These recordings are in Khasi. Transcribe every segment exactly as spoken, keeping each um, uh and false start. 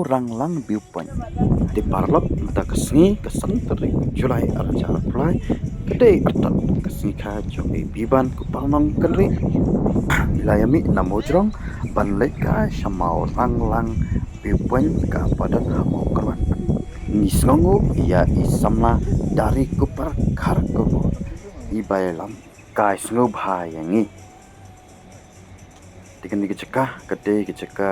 Ranglang View Point. Te paralok, mynta ka sngi ka san tarik July ar hajar arphew lai, ka dei artat ka sngi kha jong i Biban Kupar Nongkynrih. I la ïa mih na Mawjrong ban leit kai sha Mawranglang View Point kaba don ha Mawkyrwat. Ngi sngewnguh ïa i samla Dari Kupar Kharkongor, i ba ïalam kai sngewbha ïa ngi. Te kane ka jaka ka dei ka jaka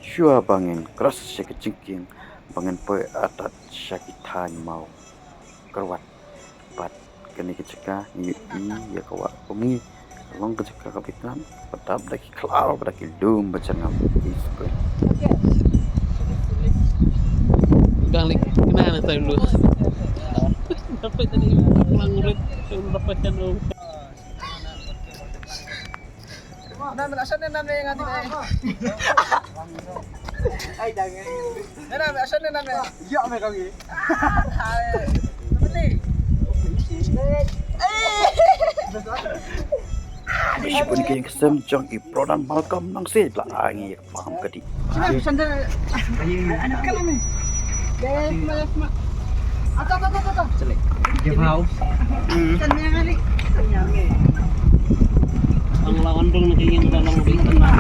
shuwa ba ngin cross sha ka jingkieng ba ngin poi artat sha ki thaiñ Mawkyrwat. Bad kane ka jaka ngi ïohi ïa ka wah Pyngi, ka long ka jaka kaba itynnad, ba dap da ki khlaw bad da ki lum ba jyrngam. Ki sukun. Bang leh kane na tai lu. Dapat tadi, lang rit, dapat channel. Nam, la shan nam ne ngati ne. Ai dang. Nam, la shan nam ne. Ïa me kong. Ai. Beli. Shibun ki ïing ki sem jong i Prodan Malcolm Nongsiej la ai ngi ïa ka farm ka dih. Sini, sandal. Anak kalam ni. Deh, sima, sima. Ata, ata, ata, ata. Dia mau. Sandal yang hari. Sandal yang hari. Ang lawan dong na kayong dalang di tengah.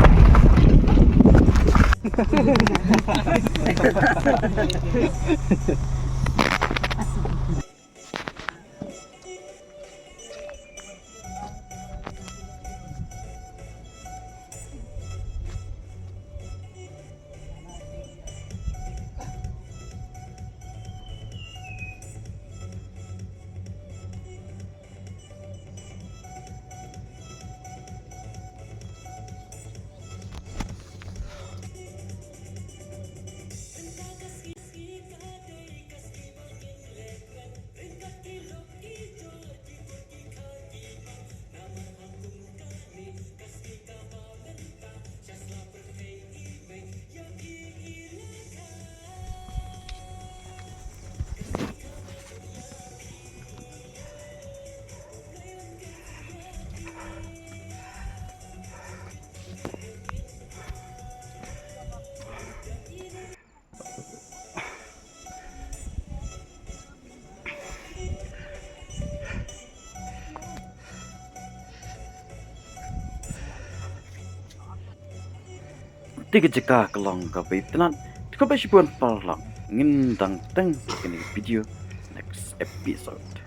Te ka jaka ka long kaba itynnad. Te khublei shibun paralok, ngin dang teng kane ka video next episode.